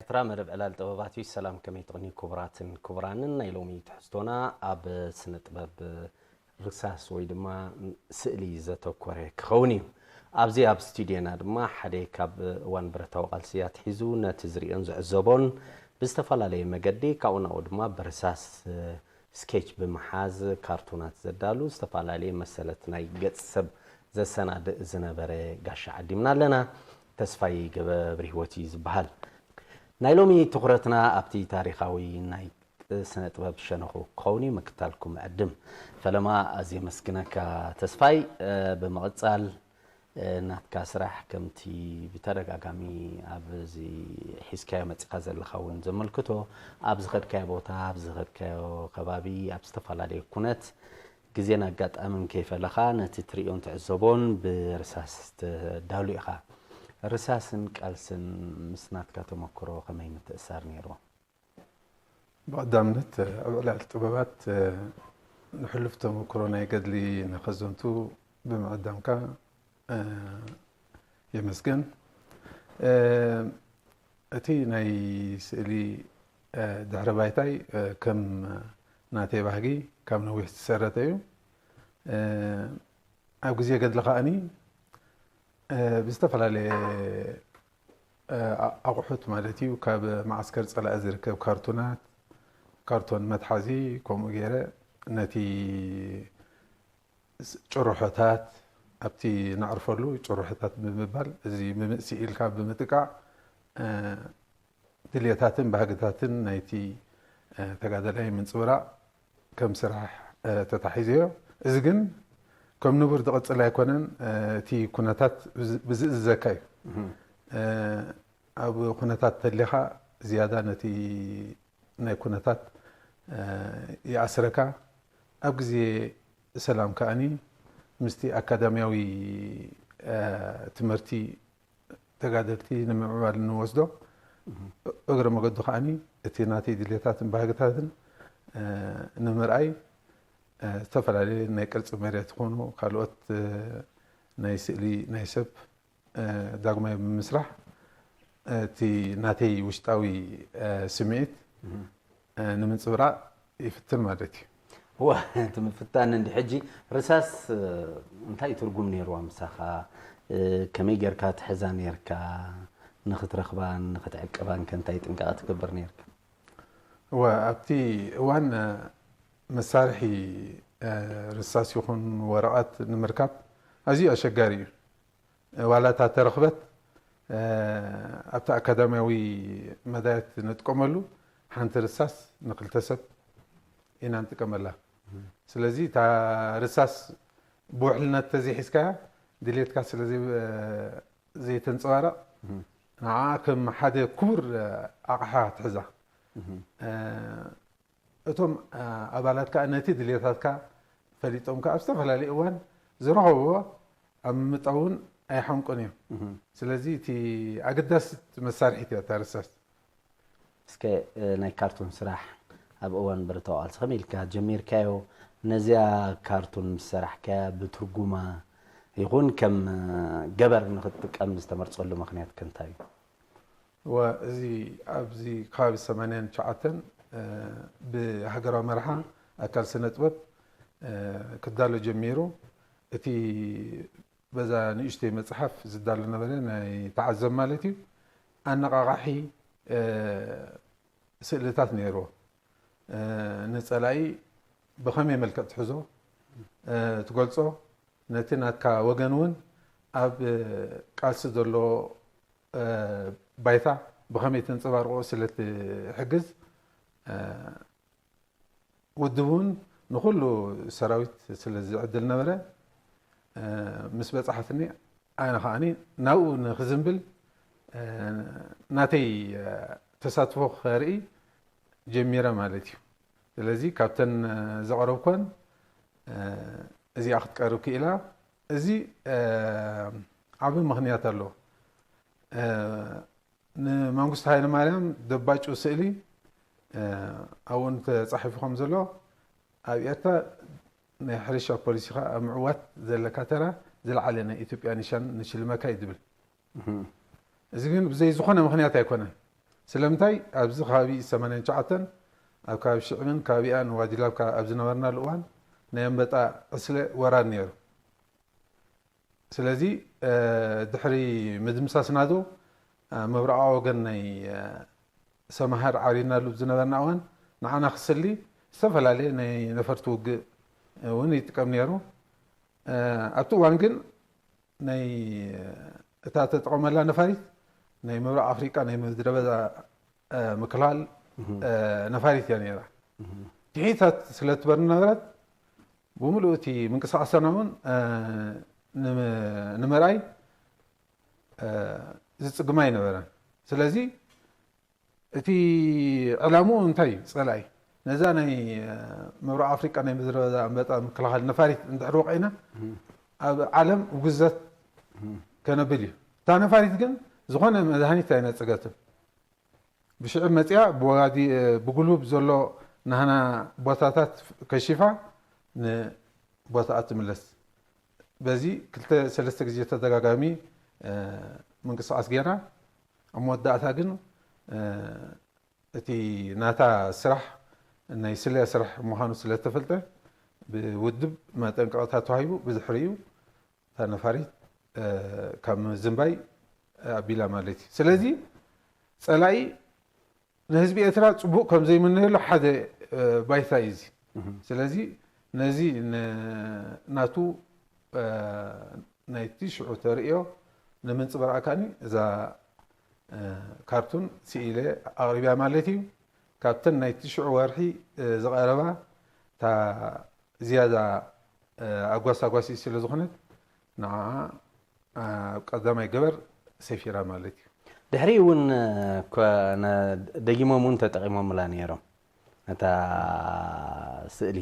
ኤርትራ መደብ ዕላል ጥበባት እዩ። ሰላም፣ ከመይ ትቕንዩ ክቡራትን ክቡራንን? ናይ ሎሚ ትሕዝቶና ኣብ ስነ ጥበብ ርሳስ ወይ ድማ ስእሊ ዘተኮረ ክኸውን እዩ። ኣብዚ ኣብ ስቱድዮና ድማ ሓደ ካብ እዋን ብረታዊ ቃልሲ ኣትሒዙ ነቲ ዝርእዮን ዝዕዘቦን ብዝተፈላለየ መገዲ ካብኡ ናብኡ ድማ ብርሳስ ስኬች ብምሓዝ ካርቱናት ዘዳሉ ዝተፈላለየ መሰለት ናይ ገጽ ሰብ ዘሰናድእ ዝነበረ ጋሻ ዓዲምና ኣለና። ተስፋይ ገብረህይወት እዩ ዝበሃል። ናይ ሎሚ ትኹረትና ኣብቲ ታሪኻዊ ናይ ስነ ጥበብ ሸነኹ ክኸውን እዩ። ምክታልኩም ዕድም ፈለማ ኣዝየ መስግነካ ተስፋይ። ብምቕጻል ናትካ ስራሕ ከምቲ ብተደጋጋሚ ኣብዚ ሒዝካዮ መጺኻ ዘለኻ እውን ዘመልክቶ፣ ኣብ ዝኸድካዮ ቦታ፣ ኣብ ዝኸድካዮ ከባቢ፣ ኣብ ዝተፈላለየ ኩነት፣ ግዜን ኣጋጣምን ከይፈለኻ ነቲ ትርእዮን ትዕዘቦን ብርሳስ ተዳሉ ኢኻ። ርሳስን ቃልስን ምስ ናትካ ተመክሮ ከመይ ምትእሳር ነይርዎ? ብቐዳምነት ኣብ ዕላል ጥበባት ንሕሉፍ ተመክሮ ናይ ገድሊ ንኸዘንቱ ብምዕዳምካ የመስግን። እቲ ናይ ስእሊ ድሕረ ባይታይ ከም ናተይ ባህጊ ካብ ነዊሕ ዝሰረተ እዩ። ኣብ ግዜ ገድሊ ከኣኒ ብዝተፈላለየ ኣቑሑት ማለት እዩ፣ ካብ መዓስከር ጸላኢ ዝርከብ ካርቱናት፣ ካርቶን መትሓዚ፣ ከምኡ ገይረ ነቲ ጭርሖታት ኣብቲ ነዕርፈሉ ጭርሖታት ብምባል፣ እዚ ምምእ ስኢልካ ብምጥቃዕ ድልየታትን ባህግታትን ናይቲ ተጋዳላይ ምንጽብራቕ ከም ስራሕ ተታሒዙዮ። እዚ ግን ከም ንቡር ዝቕጽል ኣይኮነን። እቲ ኩነታት ብዝእዝዘካ እዩ። ኣብ ኩነታት ተሊኻ ዝያዳ ነቲ ናይ ኩነታት ይኣስረካ። ኣብ ግዜ ሰላም ከኣኒ ምስቲ ኣካዳሚያዊ ትምህርቲ ተጋደልቲ ንምምዕባል እንወስዶ እግረ መገዱ ከዓኒ እቲ ናተይ ድሌታትን ባህግታትን ንምርኣይ ዝተፈላለዩ ናይ ቅርፂ መሬት ይኹኑ ካልኦት ናይ ስእሊ ናይ ሰብ ዳግማይ ብምስራሕ እቲ ናተይ ውሽጣዊ ስምዒት ንምንፅብራቕ ይፍትን ማለት እዩ። እወ፣ እቲ ምፍታን እንዲ ሕጂ ርሳስ እንታይ ትርጉም ነይርዋ ምሳኻ? ከመይ ጌርካ ትሕዛ ነይርካ? ንኽትረኽባን ንኽትዕቅባን ከ እንታይ ጥንቃቐ ትገብር ነይርካ? እወ፣ ኣብቲ እዋን መሳርሒ ርሳስ ይኹን ወረቐት ንምርካብ ኣዝዩ ኣሸጋሪ እዩ። ዋላ እታ ተረኽበት ኣብቲ ኣካዳሚያዊ መዳያት ንጥቀመሉ ሓንቲ ርሳስ ንክልተ ሰብ ኢና ንጥቀመላ። ስለዚ እታ ርሳስ ብውሕልነት ተዘይሒዝካያ ድሌትካ ስለ ዘይተንፀባረቕ ንዓ ከም ሓደ ክቡር ኣቕሓ ትሕዛ። እቶም ኣባላት ከዓ ነቲ ድሌታትካ ፈሊጦም ከዓ ኣብ ዝተፈላለየ እዋን ዝረኸብዎ ኣብ ምምጣው እውን ኣይሓምቁን እዮም። ስለዚ እቲ ኣገዳሲት መሳርሒት እያ እታ ርሳስ። እስከ ናይ ካርቱን ስራሕ ኣብ እዋን ብረታዊ ቃልሲ ከመይ ኢልካ ጀሚርካዮ? ነዚኣ ካርቱን ምስ ሰራሕካያ ብትርጉማ ይኹን ከም ገበር ንኽትጥቀም ዝተመርፀሉ ምኽንያት ከ እንታይ እዩ? እወ፣ እዚ ኣብዚ ከባቢ ሰማንያን ትሽዓተን ብሃገራዊ መርሓ ኣካል ስነ ጥበብ ክዳሎ ጀሚሩ። እቲ በዛ ንእሽተይ መፅሓፍ ዝዳሎ ነበረ ናይ ተዓዘብ ማለት እዩ። ኣነቓቓሒ ስእልታት ነይርዎ። ንፀላኢ ብኸመይ መልክዕ ትሕዞ ትገልፆ፣ ነቲ ናትካ ወገን እውን ኣብ ቃልሲ ዘሎ ባይታ ብኸመይ ተንፀባርቆ ስለ ትሕግዝ፣ ውድብ እውን ንኹሉ ሰራዊት ስለ ዝዕድል ነበረ። ምስ በፃሓትኒ ኣነ ከዓኒ ናብኡ ንክዝንብል ናተይ ተሳትፎ ከርኢ ጀሚረ ማለት እዩ። ስለዚ ካብተን ዘቕረብኮን እዚኣ ክትቀርብ ክኢላ። እዚ ዓቢ ምኽንያት ኣለዎ። ንመንግስቱ ሃይለማርያም ደባጩ ስእሊ ኣብኡ ተጻሒፉ ከም ዘሎ ኣብ ኤርትራ ናይ ሕርሻ ፖሊሲኻ ኣብ ምዕዋት ዘለካ ተራ ዝለዓለ ናይ ኢትዮጵያ ኒሻን ንሽልመካ እዩ ዝብል። እዚ ግን ብዘይ ዝኾነ ምኽንያት ኣይኮነን። ስለምንታይ ኣብዚ ከባቢ ሰማንያን ትሽዓተን ኣብ ከባቢ ሽዕብን ከባቢኣን ዋዲላብ ኣብ ዝነበርናሉ እዋን ናይ ኣንበጣ ዕስለ ወራር ነይሩ። ስለዚ ድሕሪ ምድምሳስ ናቶ፣ ምብራቓዊ ወገን ናይ ሰምሃር ዓሪድናሉ ዝነበርና እዋን ንዓና ክስሊ ዝተፈላለየ ናይ ነፈርቲ ውግእ እውን ይጥቀም ነይሩ። ኣብቲ እዋን ግን ናይ እታ ተጠቐመላ ነፋሪት ናይ ምብራቕ ኣፍሪቃ ናይ ምድረ በዳ ምክልኻል ነፋሪት እያ ነይራ። ትሒታት ስለ ትበር ነበረት ብምሉእ እቲ ምንቅስቃሳና እውን ንምርኣይ ዝፅግማ ኣይነበረን። ስለዚ እቲ ዕላምኡ እንታይ እዩ? ፀላኢ ነዛ ናይ ምብራቕ ኣፍሪቃ ናይ ምድረ በዳ ኣንበጣ ምክልኻል ነፋሪት እንድሕር ወቂዕና ኣብ ዓለም ውግዘት ከነብል እዩ። እታ ነፋሪት ግን ዝኾነ መድሃኒት ኣይነፀገትን። ብሽዕብ መፂኣ ብወጋዲ ብጉልሁብ ዘሎ ናህና ቦታታት ከሺፋ ንቦታኣ ትምለስ። በዚ ክልተ ሰለስተ ግዜ ተደጋጋሚ ምንቅስቃስ ገይራ ኣብ መወዳእታ ግን እቲ ናታ ስራሕ ናይ ስለያ ስራሕ ምዃኑ ስለተፈልጠ ብውድብ መጠንቀቕታ ተዋሂቡ ብድሕሪኡ እታ ነፋሪት ካብ ምዝንባይ ኣቢላ ማለት እዩ። ስለዚ ፀላኢ ንህዝቢ ኤርትራ ፅቡቕ ከም ዘይምነየሉ ሓደ ባይታ እዩ እዚ። ስለዚ ነዚ ናቱ ናይ ትሽዑ ተርእዮ ንምንፅብራቕ ከኣኒ እዛ ካርቱን ስኢለ ኣቕሪብያ ማለት እዩ። ካብተን ናይ ትሽዑ ወርሒ ዝቐረባ እታ ዝያዳ ኣጓሳጓሲ ስለ ዝኾነት ንዓ ኣብ ቀዳማይ ገበር ሰፊራ ማለት እዩ። ድሕሪ እውን ደጊሞም እውን ተጠቂሞምላ ነይሮም ነታ ስእሊ።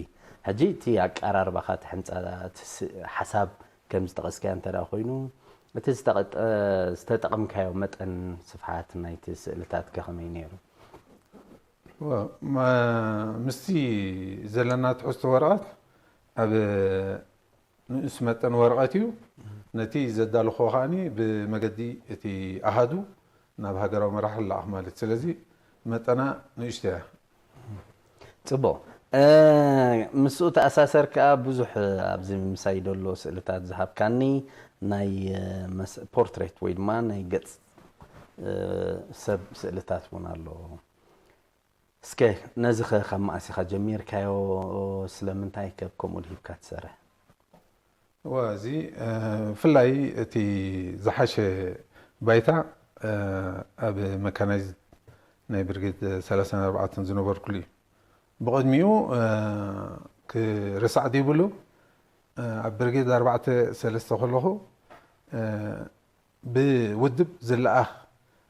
ሕጂ እቲ ኣቀራርባኻ እቲ ሕንፃ ሓሳብ ከም ዝጠቐስካዮ እንተ ኮይኑ እቲ ዝተጠቐምካዮ መጠን ስፍሓት ናይቲ ስእልታት ከኸመይ ነይሩ? ምስቲ ዘለና ትሕዝቶ ወረቐት ኣብ ንኡስ መጠን ወረቐት እዩ። ነቲ ዘዳለኹዎ ከኣ ብመገዲ እቲ ኣሃዱ ናብ ሃገራዊ መራሒ ልኣኽ ማለት። ስለዚ መጠና ንእሽቶ እያ። ፅቡቕ። ምስኡ ተኣሳሰር ከኣ ብዙሕ ኣብዚ ምሳይ ደሎ ስእልታት ዝሃብካኒ ናይ ፖርትሬት ወይ ድማ ናይ ገፅ ሰብ ስእልታት እውን ኣሎ። እስከ ነዚ ኸ ካብ መዓስ ኢኻ ጀሚርካዮ? ስለምንታይ ከ ከምኡ ድሂብካ ትሰርሕ? እዋ እዚ ብፍላይ እቲ ዝሓሸ ባይታ ኣብ መካናይዝድ ናይ ብርጌድ ሰላሳን ኣርባዕተን ዝነበርኩሉ እዩ። ብቕድሚኡ ክርሳዕ ዘይብሉ ኣብ ብርጌድ ኣርባዕተ ሰለስተ ከለኹ ብውድብ ዝለኣኽ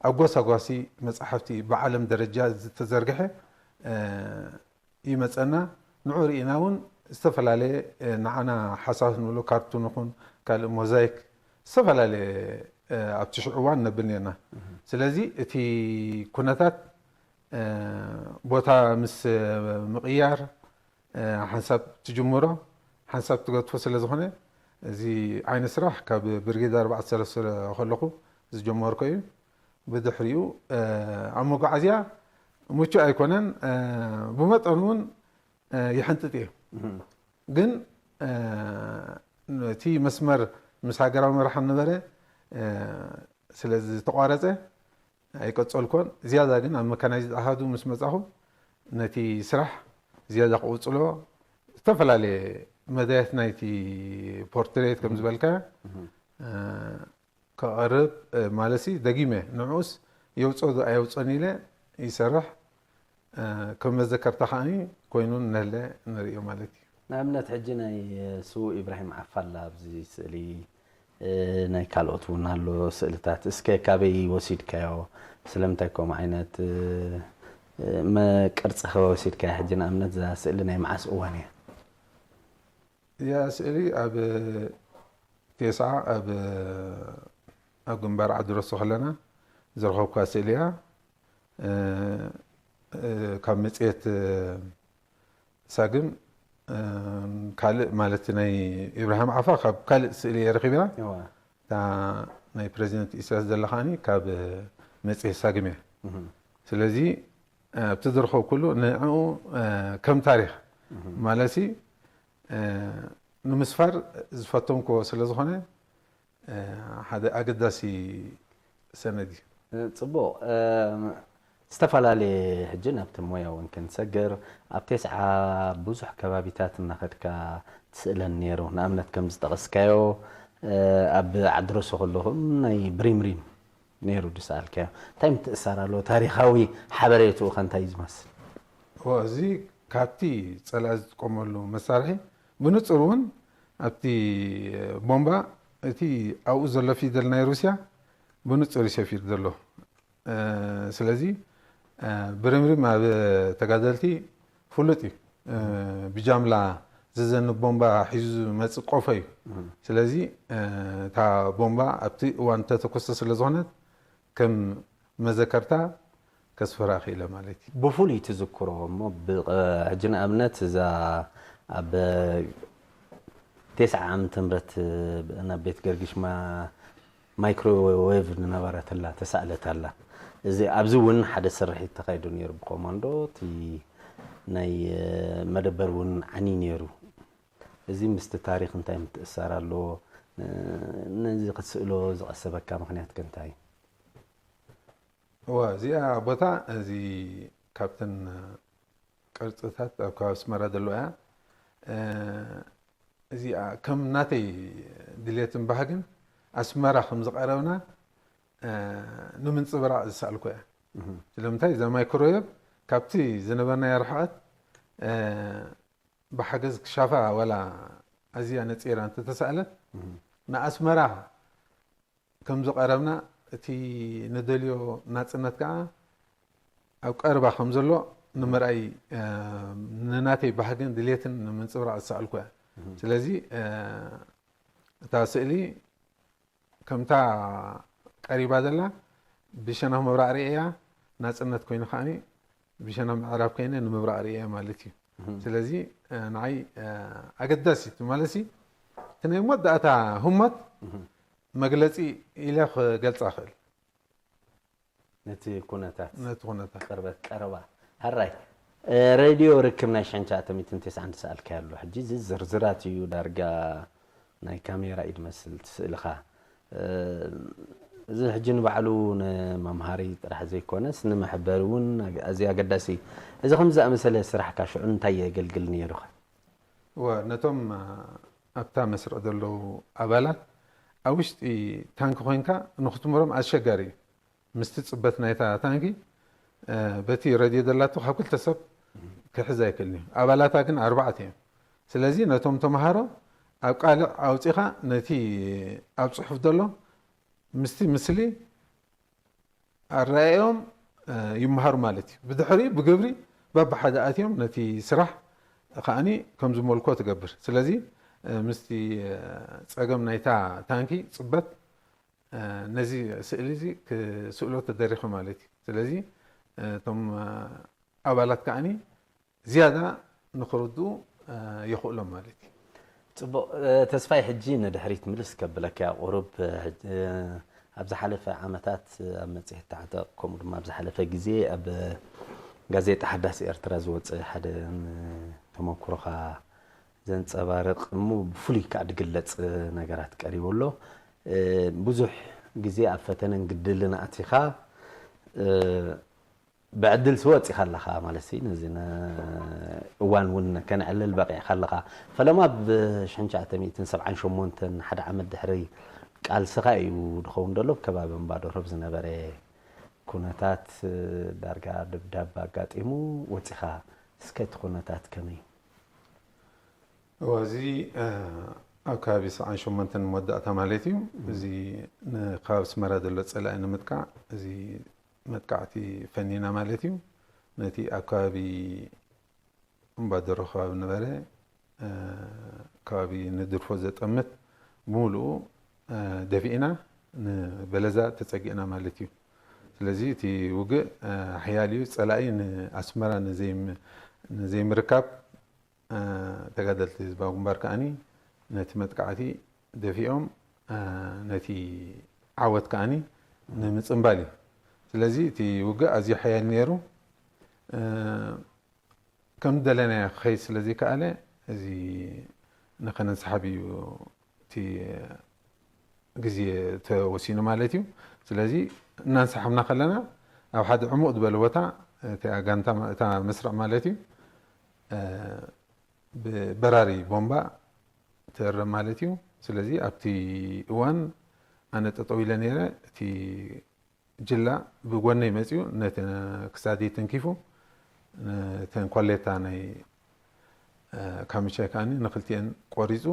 ኣጓሳጓሲ መጻሕፍቲ ብዓለም ደረጃ ዝተዘርግሐ ይመጸና። ንዑ ርኢና እውን ዝተፈላለየ ንዓና ሓሳስ ንብሎ ካርቱን ይኹን ካልእ ሞዛይክ ዝተፈላለየ ኣብቲ ሽዑ እዋን ነብል ነርና። ስለዚ እቲ ኩነታት ቦታ ምስ ምቕያር ሓንሳብ ትጅምሮ ሓንሳብ ትገድፎ ስለ ዝኾነ እዚ ዓይነት ስራሕ ካብ ብርጌድ ኣርባዕተ ሰለስተ ከለኹ ዝጀመርኮ እዩ። ብድሕሪኡ ኣብ መጓዓዝያ ምቹእ ኣይኮነን። ብመጠኑ እውን ይሕንጥጥ እዩ። ግን እቲ መስመር ምስ ሃገራዊ መራሕን ነበረ ስለ ዝተቋረፀ ኣይቀፀልኮን። ዝያዳ ግን ኣብ መካናይዝድ ኣሃዱ ምስ መፃኹ ነቲ ስራሕ ዝያዳ ክቕፅሎ ዝተፈላለየ መዳያት ናይቲ ፖርትሬት ከም ዝበልካ ከቕርብ ማለት ሲ ደጊመ ንዕኡስ የውፅኦ ዶ ኣየውፅኦን ኢለ ይሰርሕ። ከም መዘከርታ ከዓኒ ኮይኑ ነለ ንርእዮ ማለት እዩ። ንኣብነት ሕጂ ናይ ስዉእ ኢብራሂም ዓፋላ ኣብዚ ስእሊ ናይ ካልኦት እውን ኣሎ ስእልታት። እስከ ካበይ ወሲድካዮ? ስለምንታይ ከምኡ ዓይነት ቅርፂ ከ ወሲድካዮ? ሕጂ ንኣብነት እዛ ስእሊ ናይ መዓስ እዋን እያ? እዚኣ ስእሊ ኣብ ቴስዓ ኣብ ኣብ ግንባር ዓዲ ረሱ ከለና ዝረኸብኳ ስእሊ እያ። ካብ መፅሄት ሳግም ካልእ ማለት ናይ ኢብራሂም ዓፋ ካብ ካልእ ስእሊ እየ ረኺብያ። እታ ናይ ፕሬዚደንት ኢሳያስ ዘላ ከዓኒ ካብ መፅሄት ሳግም እያ። ስለዚ ኣብቲ ዝረኸብኩሉ ንዕኡ ከም ታሪኽ ማለትሲ ንምስፋር ዝፈተንክዎ ስለ ዝኾነ ሓደ ኣገዳሲ ሰነድ እዩ። ፅቡቕ። ዝተፈላለየ ሕጂ ናብቲ ሞያ እውን ክንሰግር፣ ኣብ ቴስዓ ብዙሕ ከባቢታት እናኸድካ ትስእለን ነይሩ። ንኣብነት ከም ዝጠቐስካዮ ኣብ ዓድረሱ ከለኹም ናይ ብሪምሪም ነይሩ ዝሰኣልካዮ። እንታይ ምትእሳር ኣለዎ? ታሪኻዊ ሓበሬትኡ ከ እንታይ እዩ ዝመስል? እዚ ካብቲ ፀላኢ ዝጥቀመሉ መሳርሒ ብንፁር እውን ኣብቲ ቦምባ እቲ ኣብኡ ዘሎ ፊደል ናይ ሩስያ ብንፁር እዩ ሰፊሩ ዘሎ። ስለዚ ብርምሪም ኣብ ተጋደልቲ ፍሉጥ እዩ። ብጃምላ ዝዘንብ ቦምባ ሒዙ ዝመፅእ ቆፎ እዩ። ስለዚ እታ ቦምባ ኣብቲ እዋን ተተኮሰ ስለ ዝኾነት ከም መዘከርታ ከስፍራ ክኢለ ማለት እዩ። ብፍሉይ ትዝክሮ እሞ ብቐ- ሕጂ ንኣብነት እዛ ኣብ ቴስዓ ዓመተ ምህረት ናብ ቤት ገርግሽ ማ- ማይክሮዌቭ ዝነበረትላ ተሳእለት ኣላ። እዚ ኣብዚ እውን ሓደ ስርሒት ተኻይዱ ነይሩ ብኮማንዶ እቲ ናይ መደበር እውን ዓኒ ነይሩ። እዚ ምስቲ ታሪኽ እንታይ ምትእሳር ኣለዎ? ነዚ ክትስእሎ ዝቐሰበካ ምኽንያት ከ እንታይ እዩ? እዋ እዚኣ ቦታ እዚ ካብተን ቅርፅታት ኣብ ከባቢ ኣስመራ ዘለዋ እያ። እዚኣ ከም ናተይ ድሌትን ባህግን ኣስመራ ከም ዝቐረብና ንምንፅብራቕ ዝሰኣልኩ እያ። ስለምንታይ እዛ ማይክሮዌቭ ካብቲ ዝነበርናዮ ርሕቐት ብሓገዝ ክሻፋ ዋላ ኣዝያ ነፂራ እንተተሳእለት ንኣስመራ ከም ዝቐረብና እቲ ንደልዮ ናፅነት ከዓ ኣብ ቀረባ ከም ዘሎ ንምርኣይ ንናተይ ባህግን ድሌትን ንምንፅብራቕ ዝሰኣልኩ እያ። ስለዚ እታ ስእሊ ከምታ ቀሪባ ዘላ ብሸነኽ ምብራቕ ርእያ ናፅነት ኮይኑ ከዓኒ ብሸነኽ ምዕራብ ኮይነ ንምብራቕ ርእያ ማለት እዩ። ስለዚ ንዓይ ኣገዳሲት ማለት እቲ ናይ መወዳእታ ህሞት መግለፂ ኢለ ክገልፃ ክእል ነቲ ኩነታት ነቲ ኩነታት ቅርበት ቀረባ ሕራይ ሬድዮ ርክብ ናይ ሽሕን ትሽዓተ ሚእትን ተስዓን ዝሰኣልካዮ ኣሎ ሕጂ እዚ ዝርዝራት እዩ ዳርጋ ናይ ካሜራ እዩ ዝመስል እቲ ስእልኻ እዚ ሕጂ ንባዕሉ ንመምሃሪ ጥራሕ ዘይኮነስ ንመሐበሪ እውን ኣዝዩ ኣገዳሲ እዩ እዚ ከምዚ ዝኣመሰለ ስራሕካ ሽዑ እንታይ የገልግል ነይሩ ኸ እወ ነቶም ኣብታ መስርዕ ዘለዉ ኣባላት ኣብ ውሽጢ ታንኪ ኮይንካ ንክትምሮም ኣሸጋሪ እዩ ምስቲ ፅበት ናይታ ታንኪ በቲ ረድዮ ዘላቶ ካብ ክልተ ሰብ ክሕዝ ኣይክእልን እዩ ኣባላታ ግን ኣርባዕተ እዮም ስለዚ ነቶም ተምሃሮ ኣብ ቃልዕ ኣውፂኻ ነቲ ኣብ ፅሑፍ ዘሎ ምስቲ ምስሊ ኣረኣእዮም ይምሃሩ ማለት እዩ ብድሕሪኡ ብግብሪ በብሓደ ኣትዮም ነቲ ስራሕ ከዓኒ ከም ዝመልኮ ትገብር ስለዚ ምስቲ ፀገም ናይታ ታንኪ ፅበት ነዚ ስእሊ እዚ ክስእሎ ተደሪኸ ማለት እዩ። ስለዚ እቶም ኣባላት ከዓኒ ዝያዳ ንኽርድኡ የኽእሎም ማለት እዩ። ጽቡቕ ተስፋይ ሕጂ ንድሕሪት ምልስ ከብለካ ቁሩብ ኣብ ዝሓለፈ ዓመታት ኣብ መጽሔት ታዕጠቕ ከምኡ ድማ ኣብ ዝሓለፈ ግዜ ኣብ ጋዜጣ ሓዳስ ኤርትራ ዝወጸ ሓደ ተመክሮኻ ዘንጸባርቕ እሞ ብፍሉይ ከዓ ዝግለጽ ነገራት ቀሪቡ ኣሎ። ብዙሕ ግዜ ኣብ ፈተነን ግድልን ኣቲኻ ብዕድል ስወ ወፂኻ ኣለኻ ማለት እዩ። ነዚ እዋን እውን ከነዕልል በቂዕካ ኣለኻ። ፈለማ ብ ሽሕን ትሽዓተ ሚእትን ሰብዓን ሸሞንተን ሓደ ዓመት ድሕሪ ቃልስኻ እዩ ዝኸውን ዘሎ ብከባቢ እምባዶረብ ዝነበረ ኩነታት ዳርጋ ድብዳብ ኣጋጢሙ ወፂኻ። እስከ እቲ ኩነታት ከመይ? እወ፣ እዚ ኣብ ከባቢ ሰብዓን ሸሞንተን መወዳእታ ማለት እዩ። እዚ ንከባቢ ኣስመራ ዘሎ ጸላኢ ንምጥቃዕ እዚ መጥቃዕቲ ፈኒና ማለት እዩ። ነቲ ኣብ ከባቢ እምባደሮ ከባቢ ነበረ ከባቢ ንድርፎ ዘጠምት ብምሉኡ ደፊእና ንበለዛ ተጸጊዕና ማለት እዩ። ስለዚ እቲ ውግእ ሓያል እዩ። ጸላኢ ንኣስመራ ንዘይምርካብ ተጋደልቲ ህዝባዊ ግንባር ከዓኒ ነቲ መጥቃዕቲ ደፊኦም ነቲ ዓወት ከዓኒ ንምጽንባል እዩ። ስለዚ እቲ ውግእ ኣዝዩ ሓያል ነይሩ። እ፣ ከም ዝደለናዮ ክኸይድ ስለ ዘይከኣለ፣ እዚ ንኸነንሰሓብ እዩ እቲ ግዜ ተወሲኑ ማለት እዩ። ስለዚ እናንሰሓብና ከለና፣ ኣብ ሓደ ዕሙቕ ዝበለ ቦታ፣ እቲ ጋንታ፣ እታ መስርዕ ማለት እዩ፣ እ፣ ብበራሪ ቦምባ ትእረም ማለት እዩ። ስለዚ ኣብቲ እዋን ኣነ ጠጠው ኢለ ነይረ። እቲ ጅላ ብጎነይ መጺኡ ነቲ ክሳደይ ተንኪፉ፣ ነተን ኳሌታ ናይ፣ እ፣ ካምቻይ ከኣኒ ንክልቲኤን ቆሪጹ፣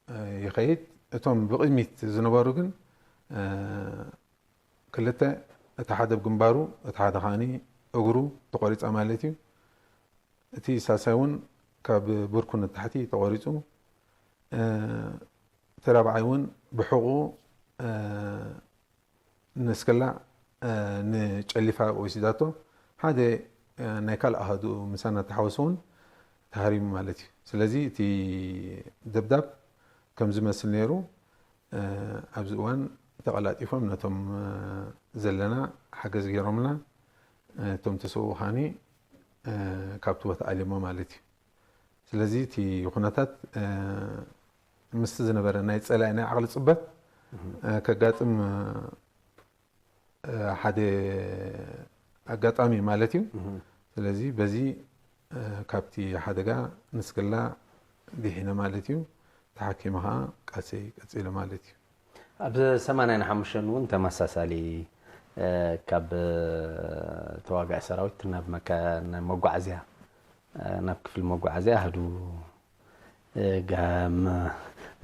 እ፣ ይኸይድ። እቶም ብቕድሚት ዝነበሩ ግን፣ እ፣ ክልተ፣ እቲ ሓደ ብግንባሩ፣ እቲ ሓደ ከኣኒ እግሩ ተቆሪጻ ማለት እዩ። እቲ ሳልሳይ እውን ካብ ብርኩ ንታሕቲ ተቆሪጹ። እ፣ እቲ ራብዓይ እውን ብሕቑ፣ እ፣ ንስክላ፣ እ፣ ንጨሊፋ ወሲዳቶ። ሓደ፣ እ፣ ናይ ካልእ ኣሃዱ ምሳና ተሓወሱ እውን ተሃሪሙ ማለት እዩ። ስለዚ እቲ ደብዳብ ከም ዝመስል ነይሩ። እ፣ ኣብዚ እዋን ተቐላጢፎም ነቶም፣ እ፣ ዘለና ሓገዝ ገይሮምና። እ፣ እቶም ተሰውኡ ከኣኒ፣ እ፣ ካብቲ ቦታ ኣሊሞ ማለት እዩ። ስለዚ እቲ ኩነታት፣ እ፣ ምስቲ ዝነበረ ናይ ጸላኢ ናይ ዓቕሊ ጽበት፣ እ፣ ከጋጥም፣ እ፣ ሓደ ኣጋጣሚ ማለት እዩ። ስለዚ በዚ፣ እ፣ ካብቲ ሓደጋ ንስክላ ድሒነ ማለት እዩ። ተሓኪመ ኸኣ ቃልሰይ ቀጺለ ማለት እዩ። ኣብ ሰማንያን ሓሙሽተን እውን ተመሳሳሊ፣ እ፣ ካብ ተዋጋኢ ሰራዊት ናብ መካ-፣ ናብ መጓዓዝያ፣ እ፣ ናብ ክፍሊ መጓዓዝያ ኣሃዱ፣ እ፣ ጋ-፣ መ-፣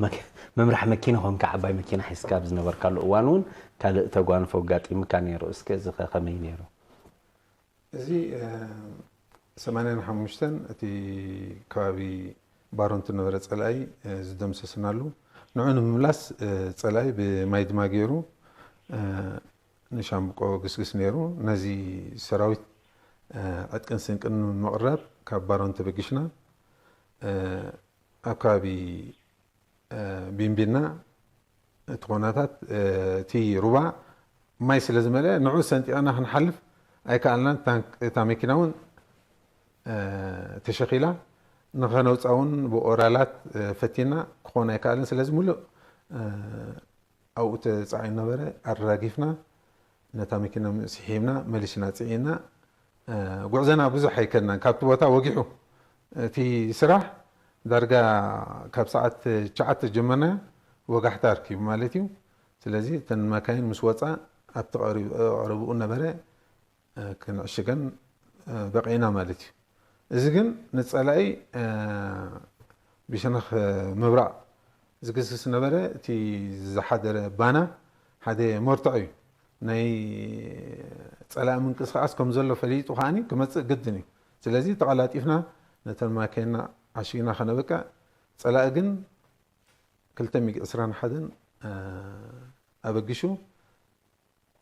መኪ-፣ መምራሕ መኪና ኮንካ ዓባይ መኪና ሒዝካ ኣብ ዝነበርካሉ እዋን እውን ካልእ ተጓንፎ ኣጋጢሙካ ነይሩ። እስከ እዚ ኸ ከመይ ነይሩ? እዚ፣ እ፣ ሰማንያን ሓሙሽተን እቲ ከባቢ ባሮንት ዝነበረ ጸላኢ፣ እ፣ ዝደምሰስናሉ፣ ንዑ ንምምላስ፣ እ፣ ጸላኢ ብማይ ድማ ገይሩ፣ እ፣ ንሻምብቆ ግስግስ ነይሩ። ነዚ ሰራዊት፣ እ፣ ዕጥቅን ስንቅን ንምቕራብ ካብ ባሮንት ተበጊሽና፣ እ፣ ኣብ ከባቢ፣ እ፣ ቢንቢና እቲ ኩነታት፣ እ፣ እቲ ሩባ ማይ ስለ ዝመልአ ንዑ ሰንጢቕና ክንሓልፍ ኣይከኣልናን። ታንክ-፣ እታ መኪና እውን፣ እ፣ ተሸኺላ ንኸነውፃ እውን ብኦራላት፣ እ፣ ፈቲና ክኾን ኣይከኣልን። ስለዚ ሙሉእ፣ እ፣ ኣብኡ ተጻዒኑ ነበረ። ኣራጊፍና ነታ መኪና ስሒብና መሊስና ጽዒና፣ እ፣ ጉዕዞና ብዙሕ ኣይከድናን። ካብቲ ቦታ ወጊሑ እቲ ስራሕ ዳርጋ ካብ ሰዓት ትሽዓተ ጀመርና ወጋሕታ ኣርኪቡ ማለት እዩ። ስለዚ እተን መካይን ምስ ወጻ ኣብቲ ቀሪ-፣ ቀረብኡ ነበረ፣ እ፣ ክንዕሽገን፣ እ፣ በቒዕና ማለት እዩ። እዚ ግን ንጸላኢ፣ እ፣ ብሸነኽ ምብራቕ ዝግስግስ ነበረ። እቲ ዝሓደረ ባና ሓደ መርትዖ እዩ። ናይ ጸላኢ ምንቅስቃስ ከም ዘሎ ፈሊጡ ከኣኒ ክመጽእ ግድን እዩ። ስለዚ ተቐላጢፍና ነተን ማኪና ዓሺግና ከነበቅዕ፣ ጸላኢ ግን ክልተ ሚግ ዕስራን ሓደን፣ እ፣ ኣበጊሹ፣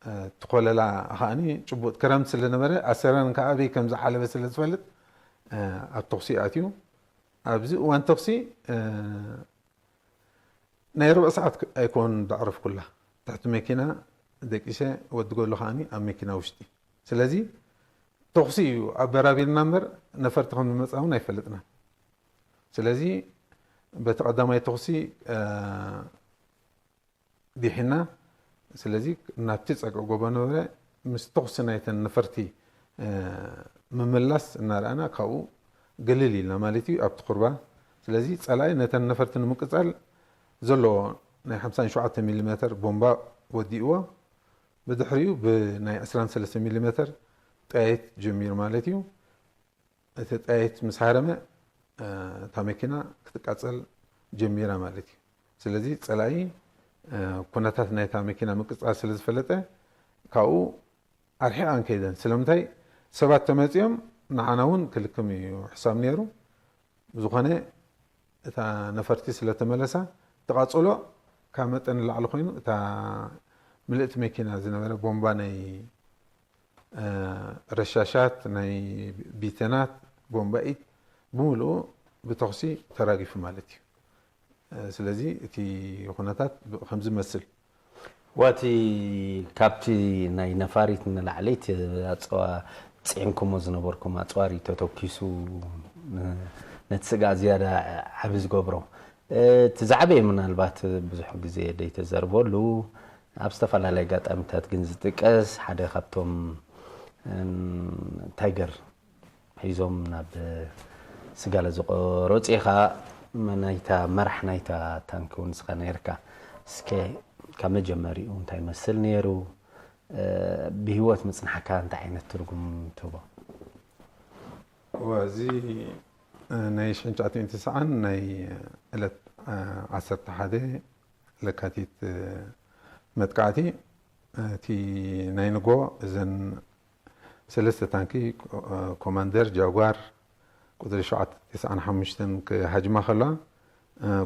እ፣ እቲ ኮለላ ከኣኒ ጭቡጥ ክረምቲ ስለ ነበረ ኣሰረን ከኣ ኣበይ ከም ዝዓለበ ስለ ዝፈልጥ፣ እ፣ ኣብ ተኹሲ ኣትዩ። ኣብዚ እዋን ተኹሲ፣ እ፣ ናይ ርብዒ ሰዓት ኣይኮን ዘዕረፍኩላ። ትሕቲ መኪና ደቂሰ ወዲ ገሉ ከኣኒ ኣብ መኪና ውሽጢ። ስለዚ ተኹሲ እዩ ኣበራቢርና እምበር ነፈርቲ ከም ዝመጻ እውን ኣይፈልጥናን። ስለዚ በቲ ቀዳማይ ተኹሲ፣ እ፣ ዲሒና። ስለዚ ናብቲ ጸግዒ ጎቦ ነበረ። ምስ ተኹሲ ናይተን ነፈርቲ፣ እ፣ ምምላስ እናረኣና ካብኡ ግልል ኢልና ማለት እዩ ኣብቲ ቁርባ። ስለዚ ጸላኢ ነተን ነፈርቲ ንምቅጻል ዘለዎ ናይ ሓምሳን ሸውዓተን ሚሊ ሜተር ቦምባ ወዲእዎ። ብድሕሪኡ ብናይ ዕስራን ሰለስተን ሚሊ ሜተር ጠያይት ጀሚሩ ማለት እዩ። እቲ ጠያይት ምስ ሃረመ፣ እ፣ እታ መኪና ክትቃጸል ጀሚራ ማለት እዩ። ስለዚ ጸላኢ፣ እ፣ ኩነታት ናይታ መኪና ምቅጻል ስለ ዝፈለጠ ካብኡ ኣርሒቐን ከይደን። ስለምንታይ ሰባት ተመጺኦም ንዓና እውን ክልክም እዩ ሕሳብ ነይሩ። ብዝኾነ እታ ነፈርቲ ስለ ተመለሳ ተቓጽሎ ካብ መጠን ንላዕሊ ኮይኑ እታ ምልእቲ መኪና ዝነበረ ቦምባ ናይ፣ እ፣ ረሻሻት፣ ናይ ቢተናት፣ ቦምባ ኢድ ብምልኡ ብተኹሲ ተራጊፉ ማለት እዩ። እ፣ ስለዚ እቲ ኩነታት ብ-፣ ከምዚ ይመስል። ዋቲ ካብቲ ናይ ነፋሪት ንላዕሊ እቲ ኣፅዋ ፅዒንኩሞ ዝነበርኩም ኣፅዋሪ ተተኪሱ ን- ነቲ ስጋ ዝያዳ ዓቢ ዝገብሮ እቲ ዛዕበየ ምናልባት ብዙሕ ግዜ ደይተዘርበሉ ኣብ ዝተፈላለየ ኣጋጣሚታት ግን ዝጥቀስ ሓደ ካብቶም ታይገር ሒዞም ናብ ስጋለ ዝቆረፁ ኢኻ ናይታ መራሕ ናይታ ታንክ እውን ንስኻ ነርካ እስከ ካብ መጀመሪኡ እንታይ መስል ነይሩ ብህይወት ምፅናሕካ እንታይ ዓይነት ትርጉም ትህቦ እዚ ናይ ሽሕን ትሽዓተ ሚእትን ተስዓን ናይ ዕለት ዓሰርተ ሓደ ለካቲት መጥቃዕቲ እቲ ናይ ንጎ እዘን ሰለስተ ታንኪ ኮማንደር ጃጓር ቁፅሪ ሸውዓተ ተስዓን ሓሙሽተን ክሃጅማ ከለዋ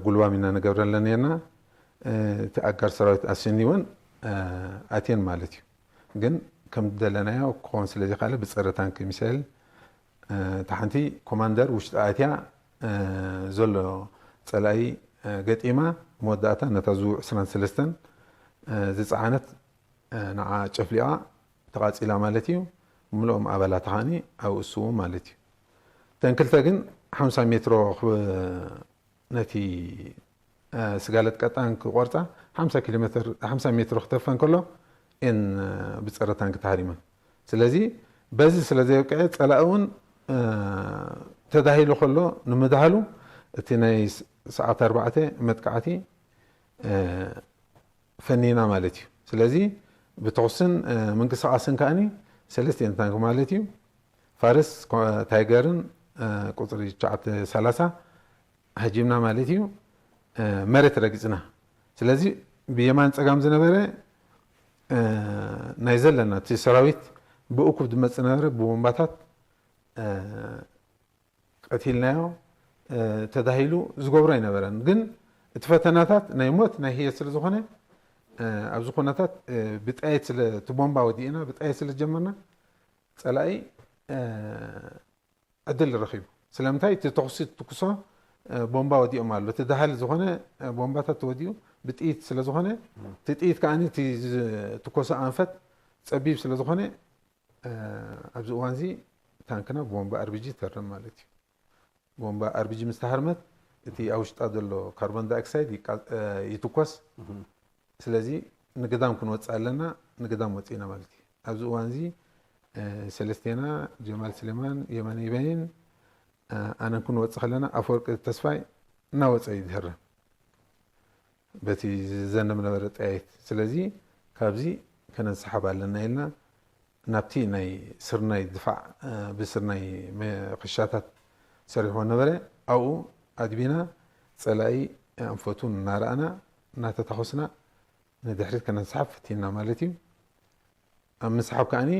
ጉልባም ኢና ንገብረለን ነርና እቲ ኣጋር ሰራዊት ኣስኒ እውን ኣትየን ማለት እዩ ግን ከም ደለናዮ ክኸውን ስለ ዘይካለ ብፀረ ታንኪ ሚሳይል እታ ሓንቲ ኮማንደር ውሽጢ ኣትያ ዘሎ ፀላኢ ገጢማ መወዳእታ ነታ ዙ ዕስራን ሰለስተን ዝፀዓነት ንዓ ጨፍሊቓ ተቓፂላ ማለት እዩ ምልኦም ኣባላታ ከዓኒ ኣብኡ እሱዉ ማለት እዩ ተን ክልተ ግን ሓምሳ ሜትሮ ነቲ ስጋለት ቀጣን ክቆርፃ ሓምሳ ኪሎ ሜትር ሓምሳ ሜትሮ ክተፈን ከሎ እን ብፀረ ታንክ ተሃሪመን ስለዚ በዚ ስለ ዘየብቅዐ ፀላኢ እውን ተዳሂሉ ከሎ ንምድሃሉ እቲ ናይ ሰዓት ኣርባዕተ መጥቃዕቲ ፈኒና ማለት እዩ ስለዚ ብተኹስን ምንቅስቃስን ከዓኒ ሰለስቲኤን ታንክ ማለት እዩ ፋርስ ታይገርን ቁፅሪ ትሽዓተ ሰላሳ ሃጂምና ማለት እዩ መሬት ረጊፅና ስለዚ ብየማን ፀጋም ዝነበረ ናይ ዘለና እቲ ሰራዊት ብእኩብ ዝመፅ ነበረ ብቦምባታት ቀቲልናዮ ተዳሂሉ ዝገብሮ ኣይነበረን ግን እቲ ፈተናታት ናይ ሞት ናይ ህየት ስለ ዝኾነ ኣብዚ ኩነታት ብጣየት ስለ እቲ ቦምባ ወዲእና ብጣየት ስለ ዝጀመርና ፀላኢ ዕድል ረኺቡ ስለምንታይ እቲ ተኹሲ ትኩሶ ቦምባ ወዲኦም ኣሎ እቲ ዳህል ዝኾነ ቦምባታት ተወዲኡ ብጥይት ስለ ዝኾነ እቲ ጥይት ከዓ እቲ ዝትኮሰ ኣንፈት ፀቢብ ስለ ዝኾነ ኣብዚ እዋን እዚ ታንክና ቦምባ ኣርቢጂ ተርም ማለት እዩ ቦምባ ኣርቢጂ ምስ ተሃርመት እቲ ኣብ ውሽጣ ዘሎ ካርቦን ዳይኦክሳይድ ይትኮስ ስለዚ ንግዳም ክንወፅእ ኣለና ንግዳም ወፂእና ማለት እዩ ኣብዚ እዋን እዚ ሰለስቴና ጀማል ስሌማን የማነ ይበይን ኣነን ክንወፅእ ከለና ኣፈወርቂ ተስፋይ እናወፀ እዩ ዝህረም በቲ ዝዘንብ ነበረ ጠያይት ስለዚ ካብዚ ከነንሰሓብ ኣለና ኢልና ናብቲ ናይ ስርናይ ድፋዕ ብስርናይ ክሻታት ሰሪሕዎ ነበረ ኣብኡ ኣድቢና ፀላኢ ኣንፈቱ እናረኣና እናተታኮስና ንድሕሪት ከነንስሓብ ፈቲና ማለት እዩ ኣብ ምስሓብ ከዓኒ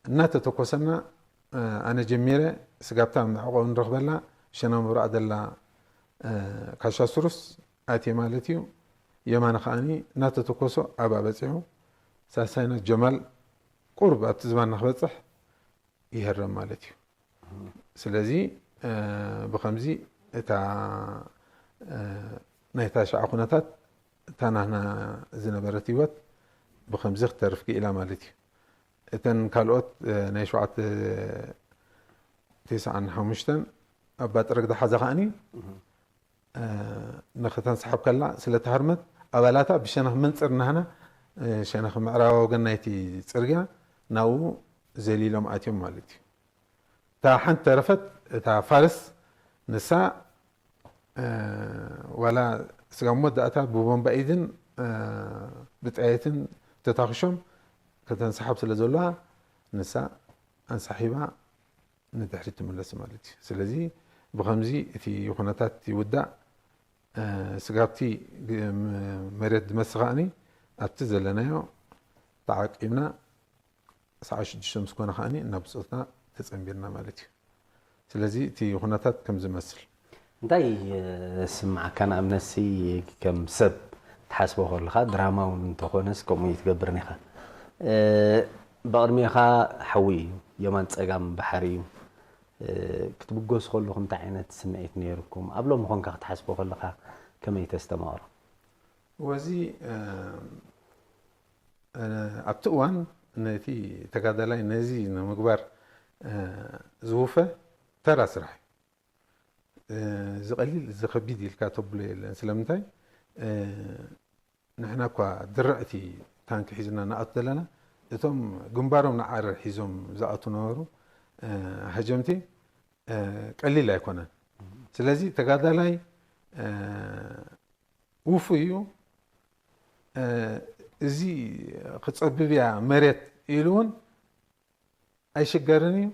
እናተተኮሰና ኣነ ጀሚረ ስጋብታ መዕቆብ ንረኽበላ ሸና ምብራቕ ዘላ ካሻ ስሩስ ኣትየ ማለት እዩ የማነ ከዓኒ እናተተኮሶ ኣብኣ በፂሑ ሳሳይና ጀማል ቁርብ ኣብቲ ዝባና ክበፅሕ ይህረም ማለት እዩ ስለዚ ብከምዚ እታ ናይ ታሽዓ ኩነታት እታ ናህና ዝነበረት ህይወት ብከምዚ ክተርፍ ክኢላ ማለት እዩ እተን ካልኦት ናይ ሸውዓተ ተስዓን ሓሙሽተን ኣብ ባጥረግ ዝሓዛ ከዓኒ ንክተንስሓብ ከላ ስለተሃርመት ኣባላታ ብሸነኽ መንፅር ናህና ሸነኽ ምዕራባዊ ወገን ናይቲ ፅርግያ ናብኡ ዘሊሎም ኣትዮም ማለት እዩ እታ ሓንቲ ተረፈት እታ ፋርስ ንሳ ዋላ ስጋብ መወዳእታ ብቦምባ ኢድን ብጣየትን ተታኽሾም ከተንስሓብ ስለ ዘለዋ ንሳ ኣንሳሒባ ንድሕሪት ትምለስ ማለት እዩ ስለዚ ብከምዚ እቲ ኩነታት ይውዳእ ስጋብቲ መሬት ዝመስ ከዓኒ ኣብቲ ዘለናዮ ተዓቂብና ሰዓ ሽዱሽተ ምስ ኮነ ከዓኒ ናብ ብፆትና ተፀንቢርና ማለት እዩ ስለዚ እቲ ኩነታት ከም ዝመስል እንታይ ስምዓካ ንኣብነትሲ ከም ሰብ ትሓስቦ ከለካ ድራማ እውን እንተኾነስ ከምኡ እዩ ትገብርን ኢኻ ብቕድሜኻ ሓዊ እዩ የማን ፀጋም ባሕሪ እዩ ክትብገሱ ከለኹም እንታይ ዓይነት ስምዒት ነይርኩም ኣብ ሎሚ ኮንካ ክትሓስቦ ከለካ ከመይ ተስተማቕሮ ወዚ እ፣ ኣብቲ እዋን ነቲ ተጋዳላይ ነዚ ንምግባር፣ እ፣ ዝውፈ ተራ ስራሕ እዩ። እ፣ እዚ ቀሊል፣ እዚ ከቢድ ኢልካ ተብሎ የለን። ስለምንታይ? እ፣ ንሕና እኳ ድርዕቲ ታንኪ ሒዝና ንኣቱ ዘለና፣ እቶም ግንባሮም ንዓረር ሒዞም ዝኣቱ ነበሩ፣ እ፣ ሃጀምቲ፣ እ፣ ቀሊል ኣይኮነን። ስለዚ ተጋዳላይ፣ እ፣ ውፉይ እዩ። እ፣ እዚ ክጸብብ እያ መሬት ኢሉ እውን ኣይሽገርን እዩ።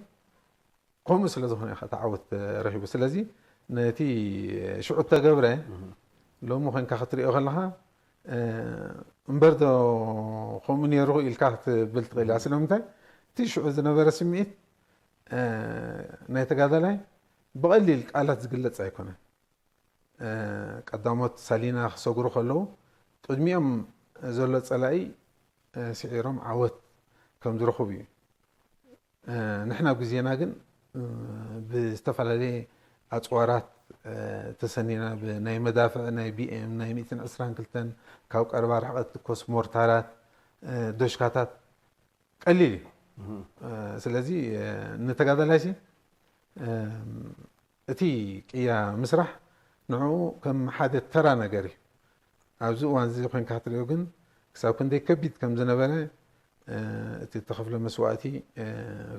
ከምኡ ስለ ዝኾነ እዩ እቲ ዓወት ረኺቡ። ስለዚ ነቲ ሽዑ እተገብረ ሎሚ ኮንካ ክትሪኦ ከለኻ፣ እ፣ እምበር ዶ ከምኡ ነይሩ ኢልካ ክትብል ትኽእል ኢኻ። ስለምንታይ? እቲ ሽዑ ዝነበረ ስምዒት፣ እ፣ ናይ ተጋዳላይ ብቐሊል ቃላት ዝግለጽ ኣይኮነን። እ፣ ቀዳሞት ሳሊና ክሰግሩ ከለዉ ቅድሚኦም ዘሎ ጸላኢ፣ እ፣ ስዒሮም ዓወት ከም ዝረኽቡ እዩ። እ፣ ንሕና ኣብ ግዜና ግን፣ እ፣ ብዝተፈላለየ ኣጽዋራት፣ እ፣ ተሰኒና፣ ብ-፣ ናይ መዳፍዕ፣ ናይ ቢ ኤም፣ ናይ ሚእትን ዕስራን ክልተን፣ ካብ ቀረባ ርሕቀት ትኮስ ሞርታራት፣ እ፣ ዶሽካታት ቀሊል እዩ። እ፣ ስለዚ፣ እ፣ ንተጋዳላይሲ፣ እ፣ እቲ ቅያ ምስራሕ ንዕኡ ከም ሓደ ተራ ነገር እዩ። ኣብዚ እዋን እዚ ኮይንካ ክትሪኦ ግን ክሳብ ክንደይ ከቢድ ከም ዝነበረ፣ እ፣ እቲ እተኸፍለ መስዋእቲ፣ እ፣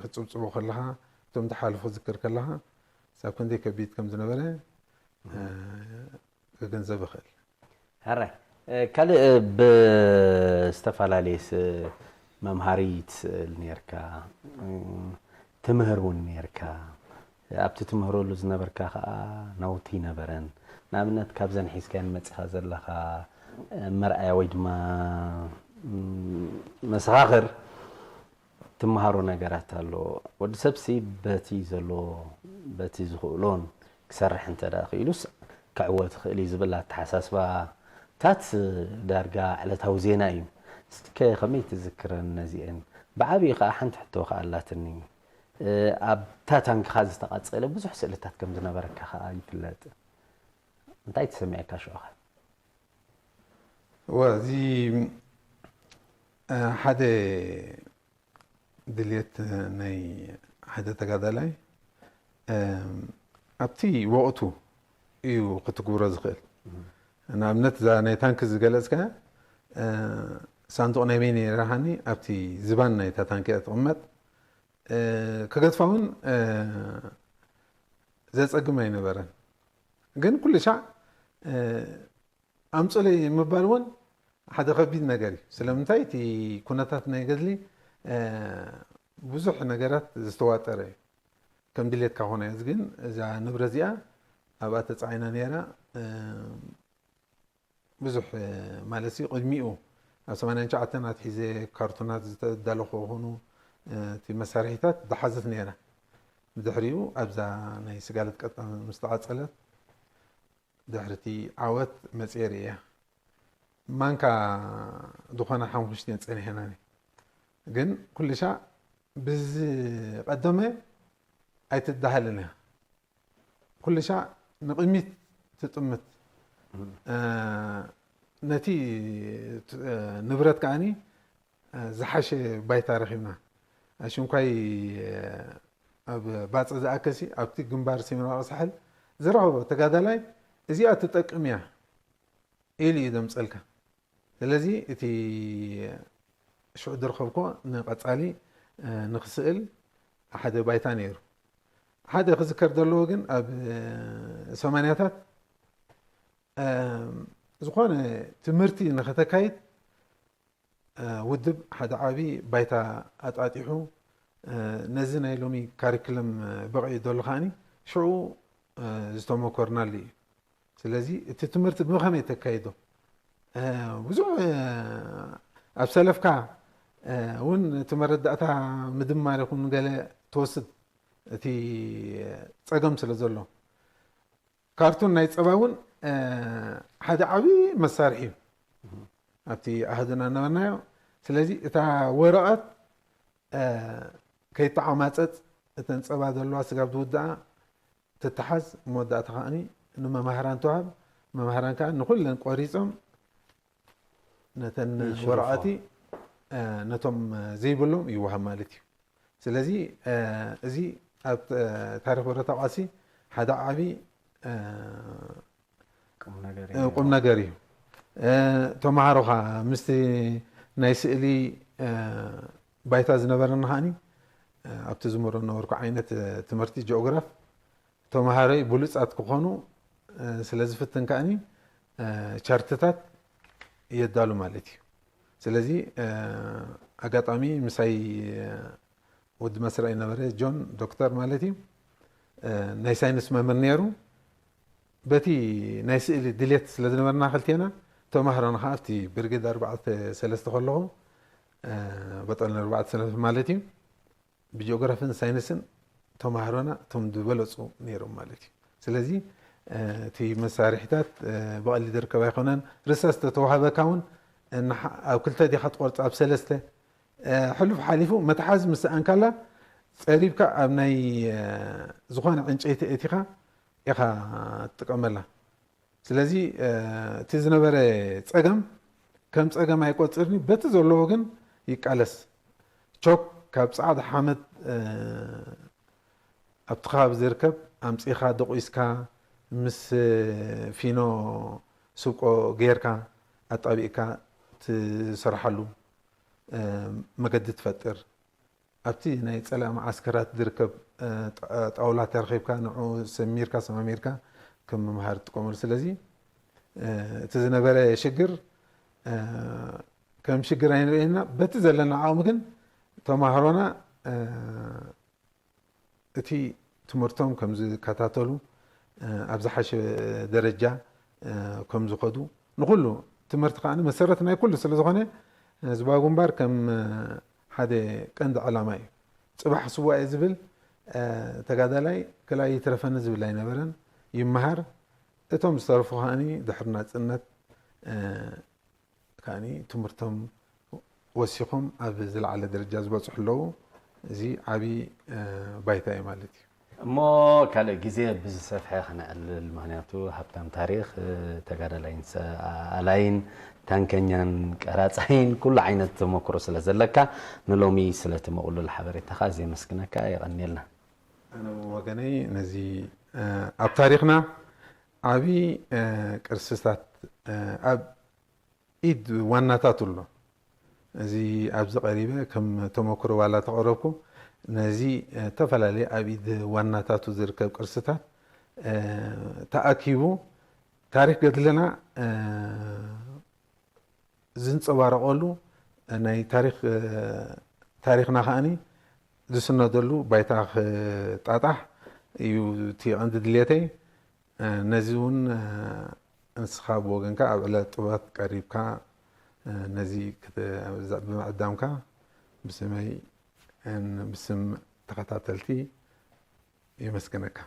ክትጽብጽቦ ከለኻ፣ እቶም ዝሓለፉ ክትዝክር ከለኻ ክሳብ ክንደይ ከቢድ ከም ዝነበረ፣ እ፣ ክግንዘብ እኽእል። ሕራይ፣ እ፣ ካልእ፣ እ፣ ብዝተፈላለየ ስ-፣ መምሃሪ ትስእል ነርካ፣ እ፣ ትምህር እውን ነርካ። ኣብቲ ትምህረሉ ዝነበርካ ኸኣ ናውቲ ነበረን። ንኣብነት፣ ካብዘን ሒዝካየን መጺኻ ዘለኻ፣ እ፣ መርኣያ ወይ ድማ፣ እ፣ መሰኻኽር ትመሃሮ ነገራት ኣሎ። ወዲ ሰብሲ በቲ ዘሎ፣ በቲ ዝኽእሎን ክሰርሕ እንተ ደኣ ክኢሉስ ክዕወት ይኽእል እዩ ዝብል ኣተሓሳስባታት ዳርጋ ዕለታዊ ዜና እዩ። እስከ ከመይ ትዝክረን ነዚአን? ብዓቢኡ ከኣ ሓንቲ ሕቶ ከኣ ኣላትኒ። እ፣ ኣብታ ታንክኻ ዝተቓጸለ ብዙሕ ስእልታት ከም ዝነበረካ ከኣ ይፍለጥ። እንታይ ተሰሚዐካ ሽዑ ኸ? እወ፣ እዚ፣ እ፣ ሓደ ድልየት ናይ ሓደ ተጋዳላይ፣ እም፣ ኣብቲ ወቕቱ እዩ ክትግብሮ ዝኽእል። ንኣብነት፣ እዛ ናይ ታንኪ ዝገለጽካ፣ እ፣ ሳንዱቕ ናይ በይነይ ይረሃኒ ኣብቲ ዝባን ናይታ ታንኪ እያ ትቕመጥ። እ፣ ክገድፋ እውን፣ እ፣ ዘጸግም ኣይነበረን። ግን ኩሉ ሻዕ፣ እ፣ ኣምጽኡለይ ምባል እውን ሓደ ከቢድ ነገር እዩ። ስለምንታይ? እቲ ኩነታት ናይ ገድሊ፣ እ፣ ብዙሕ ነገራት ዝተዋጠረ እዩ። ከም ድሌትካ ኮነ እዩ። ግን እዛ ንብረት እዚኣ ኣብኣ ተጻዒና ነይራ። እ፣ ብዙሕ፣ እ፣ ማለት እዩ፣ ቅድሚኡ ኣብ ሰማንያን ትሽዓተን ኣትሒዘ ካርቶናት ዝተዳለኹ ክኾኑ፣ እ፣ እቲ መሳርሒታት ዝሓዘት ነይራ። ብድሕሪኡ ኣብዛ ናይ ስጋለት ቀጣ ምስ ተቓጸለት፣ ድሕሪ እቲ ዓወት መጽየ ርእየ። ማንካ ዝኾነ ሓሙሽተ ጸኒሐናኒ። ግን ኩሉ ሻዕ ብዝቐደመ ኣይትዳሃልን እያ። ኩሉ ሻዕ ንቕድሚት ትጥምት። እ፣ ነቲ ት-፣ እ፣ ንብረት ከኣኒ፣ እ፣ ዝሓሸ ባይታ ረኺብና። ኣሽንኳይ፣ እ፣ ኣብ ባጽዕ ዝኣከሲ ኣብቲ ግንባር ሰሜናዊ ሳሕል ዝረኸቦ ተጋዳላይ እዚኣ ትጠቅም እያ ኢሉ እዩ ዘምጸልካ። ስለዚ እቲ ሽዑ ዝረኸብኮ ንቐጻሊ፣ እ፣ ንኽስእል ሓደ ባይታ ነይሩ። ሓደ ክዝከር ዘለዎ ግን ኣብ፣ እ፣ ሰማንያታት፣ እ፣ ዝኾነ ትምህርቲ ንኸተካይድ፣ እ፣ ውድብ ሓደ ዓቢ ባይታ ኣጣጢሑ፣ እ፣ ነዚ ናይ ሎሚ ካሪክለም፣ እ፣ በቒዑ ዘሎ ከኣኒ ሽዑ፣ እ፣ ዝተመኮርናሉ እዩ። ስለዚ እቲ ትምህርቲ ብኸመይ ተካይዶ? እ፣ ብዙሕ፣ እ፣ ኣብ ሰለፍካ፣ እ፣ እውን እቲ መረዳእታ ምድማር ይኹን ገለ ትወስድ እቲ ጸገም ስለ ዘሎ። ካርቱን ናይ ጸባ እውን፣ እ፣ ሓደ ዓቢ መሳርሒ እዩ። ኣብቲ ኣሃዱና እናበልናዮ። ስለዚ እታ ወረቐት፣ እ፣ ከይተዓማጸጽ እተን ጸባ ዘለዋ ስጋብ ዝውድኣ ትተሓዝ፣ መወዳእታ ከኣኒ ንመማህራን ትወሃብ። መማህራን ከኣ ንኹለን ቆሪጾም ነተን ይሽርፋ። ወረቐቲ ነቶም ዘይብሎም ይወሃብ ማለት እዩ። ስለዚ እዚ ኣብ ታሪክ ወረታ ቃልሲ ሓደ ዓቢ ቁም ነገር ቁም ነገር እዩ። ተምሃሮኻ ምስቲ ናይ ስእሊ ባይታ ዝነበረና ከዓኒ ኣብቲ ዝምሮ ነበርኩ ዓይነት ትምህርቲ ጂኦግራፍ ተምሃሮይ ብሉጻት ክኾኑ ስለ ዝፍትን ከዓኒ ቻርትታት የዳሉ ማለት እዩ። ስለዚ ኣጋጣሚ ምሳይ ወዲ መስርዕ ነበረ ጆን ዶክተር ማለት እዩ ናይ ሳይንስ መምህር ነይሩ። በቲ ናይ ስእሊ ድሌት ስለ ዝነበርና ክልቴና ተማህሮና ከዓ ኣብቲ ብርጌድ ኣርባዕተ ሰለስተ ከለኹ በጠልን ኣርባዕተ ሰለስተ ማለት እዩ ብጂኦግራፍን ሳይንስን ተማህሮና እቶም ዝበለፁ ነይሮም ማለት እዩ። ስለዚ እቲ መሳርሒታት ብቐሊ ዝርከብ ኣይኮነን። ርሳስ ተተዋህበካ እውን ኣብ ክልተ ዲኻ ትቆርፃ ኣብ ሰለስተ ሕሉፍ ሓሊፉ መትሓዚ ምስ ሰኣንካላ ፀሪብካ ኣብ ናይ ዝኾነ ዕንጨይቲ እቲኻ ኢኻ ትጥቀመላ። ስለዚ እቲ ዝነበረ ፀገም ከም ፀገም ኣይቆፅርኒ፣ በቲ ዘለዎ ግን ይቃለስ። ቾክ ካብ ፃዕዳ ሓመድ ኣብቲ ከባቢ ዝርከብ ኣምፂኻ ደቑስካ ምስ ፊኖ ስብቆ ጌርካ ኣጣቢእካ ትሰርሓሉ መገዲ ትፈጥር። ኣብቲ ናይ ጸላኢ መዓስከራት ዝርከብ ጣውላ ተረኺብካ ንዑ ሰሚርካ ሰማሚርካ ከም መምሃሪ ትጥቀመሉ። ስለዚ እቲ ዝነበረ ሽግር ከም ሽግር ኣይንርእየና። በቲ ዘለና ዓቕሚ ግን ተማሃሮና እቲ ትምህርቶም ከም ዝከታተሉ ኣብ ዝሓሸ ደረጃ ከም ዝኸዱ ንኩሉ ትምህርቲ ከዓ መሰረት ናይ ኩሉ ስለ ዝኾነ ዝባዊ ግንባር ከም ሓደ ቀንዲ ዕላማ እዩ። ፅባሕ ስዋ እየ ዝብል ተጋዳላይ ክላይ ይትረፈኒ ዝብል ኣይነበረን። ይመሃር። እቶም ዝተረፉ ከዓኒ ድሕሪ ናፅነት ከዓኒ ትምህርቶም ወሲኾም ኣብ ዝለዓለ ደረጃ ዝበፅሑ ኣለዉ። እዚ ዓብዪ ባይታ እዩ ማለት እዩ። እሞ ካልእ ግዜ ብዝሰፍሐ ክነዕልል፣ ምክንያቱ ሃብታም ታሪክ ተጋዳላይን ሰኣላይን ታንከኛን ቀራፃይን ኩሉ ዓይነት ተመክሮ ስለ ዘለካ ንሎሚ ስለቲ መቕሉል ሓበሬታኻ ኣዝየ የመስግነካ። የቐንየልና። ኣነ ወገነይ ነዚ ኣብ ታሪክና ዓብዪ ቅርስታት ኣብ ኢድ ዋናታቱ ኣሎ። እዚ ኣብዚ ቀሪበ ከም ተመክሮ ዋላ ተቐረብኩ ነዚ ተፈላለየ ኣብ ኢድ ዋናታቱ ዝርከብ ቅርስታት ተኣኪቡ ታሪክ ገድልና ዝንፀባረቐሉ ናይ ታሪክ ታሪክና ከዓኒ ዝስነደሉ ባይታ ክጣጣሕ እዩ እቲ ቀንዲ ድሌተይ። ነዚ እውን ንስኻ ብወገንካ ኣብ ዕለት ጥበባት ቀሪብካ ነዚ ብምዕዳምካ ብስመይ ብስም ተኸታተልቲ የመስግነካ።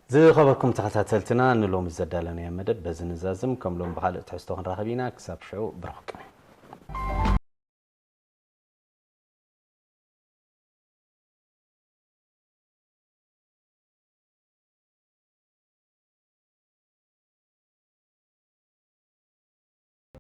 ዝኸበርኩም ተኸታተልትና ንሎሚ ዘዳለናዮ መደብ በዚ ንዛዝም። ከም ሎም ብኻልእ ትሕዝቶ ክንራኸብ ኢና። ክሳብ ሽዑ ብሩኽ ቀን።